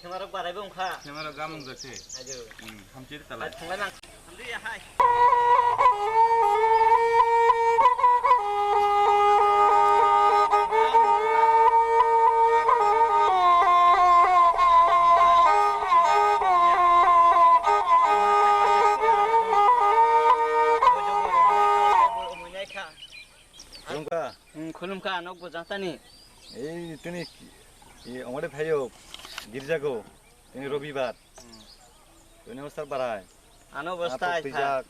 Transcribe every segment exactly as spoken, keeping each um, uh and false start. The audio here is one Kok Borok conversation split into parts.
Semarok barai bo wngkha. Semarok gamung jase. Ajo. Hmm, hamchir talai. Thanglai nang. Hamdi ya hai. Khulumkha. Hmm, khulumkha, nok bo jatani. Ei, tini, ei, omode phayo, girjago, tini robibar. Hmm. Tini ostar barai. Ano bostai pha.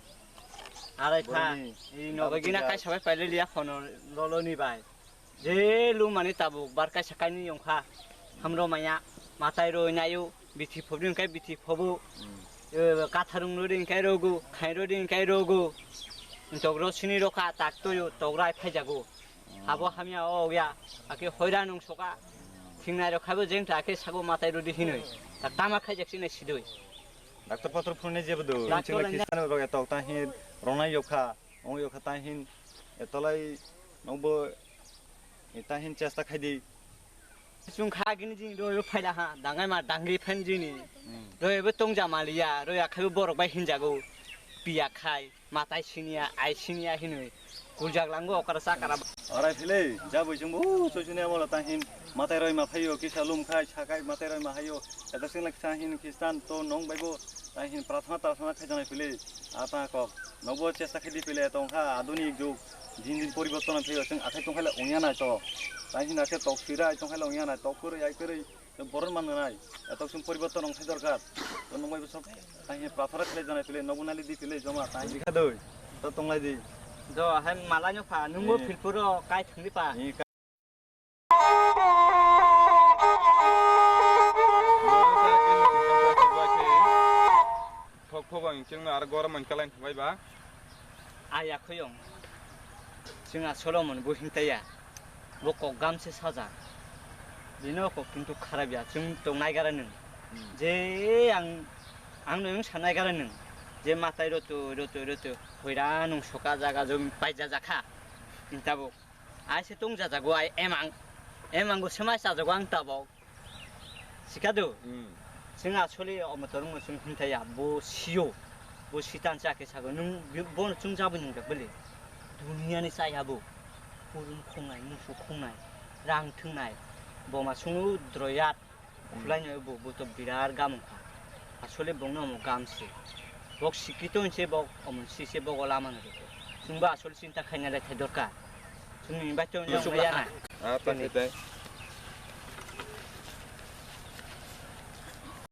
Arai pha. Boroni. Ei, nogo gina kai sabai paile liya phono lolo ni bai. Je lumani tabuk bar kaisa kainwi yongkha. Hamro maya, matai roi nayo, bithi phobri hwnkhe bithi phobo. Hmm. Eh, katharung rodi hwnkhe rogo, khain rodi hwnkhe rogo. Tokro sini rokha, tak toyo, tokrai phaijago. Hmm. Habo hamya o ya, ake hoira nung soka. Thingnai rok khaibo jeng ta ake sago matai rodi hinoi. Tak tama khaijak sinai sidoi. Doctor potor phunai jebo do. Doctor chingla lainai. Khristian rok etok ta hin ronai yokha. Ong yokha ta hin etolai nokbo ta hin chesta khaidi. Chwng kha gini jini roi phaila ha, dangai ma dangri phan jini. Hmm. Roi bo tongja maliya, roi akhai bo borok bai hinjago. Piya khai, matai siniya, ai siniya hinui. Kuljak lango okara sakara. Orai phile, jaboi chwngbo, uh, choi chuni amolo ta hin, matai roi ma phaio, kisa lum khai, sa khai, matai roi ma haio. Eta singla kisa hin Khristan to nong baibo, ta hin prarthana, prarthana khai janai phile. A ta kok, nokbo chesta khai di phile, tongkha adunik jug. Din din poriborton phaio, chwng akhai tongkhaile ongya nai to. Tai hina khe tok sirai tongkhaile ongya nai, tok kwrwi ai kwrwi, borok man nai. Etok chwng poriborton ongthai dorkar. To nungbai bwswk tai hina prathara khlai janai pile, nogo nali di pile joma tai hina kha doi. To tonglai di. Do hai malai no pha, nungbo Eh. Philpuro kai thangdi pa. Eh, ka- Thok thok ang chwngno aro gorom man kalai thangbai ba. Aya khoyong. Chwng a Solomon bo hintaya. Bo kok gam se sajak. Bini o kok kintu kharap ya. Chwng tong nai gara nwng. Hmm. Je ang, ang nwng sa nai gara nwng. Je matai roto, roto, roto. Hoira nwng soka jaga jom paija jakha. Tabuk. Ai se tong jajago ai emang. Emang go semai sajago ang tabuk. Sikado. Hmm. Chwng asole omo torungo chwng hinthaya, bo siyo. Bo sitan cha khe sago. Nwng bi-, bo chwng jaboni hwnka bwle. Duniya ni chaya bo. Kurun khongnai, musu khongnai, rang thwngnai. Bo ma chwngno droyat. Hmm. Khwlaino bo, bo to birar gam wngkha. Asole bongno omo gam se. Bok sikito hinse bok omo sise bogo lama no rwkhe. Chwngbo asole chinta khaina le thai dorkar. Chwngni bai to Yusuf wngya na. Ah, ta khe tai.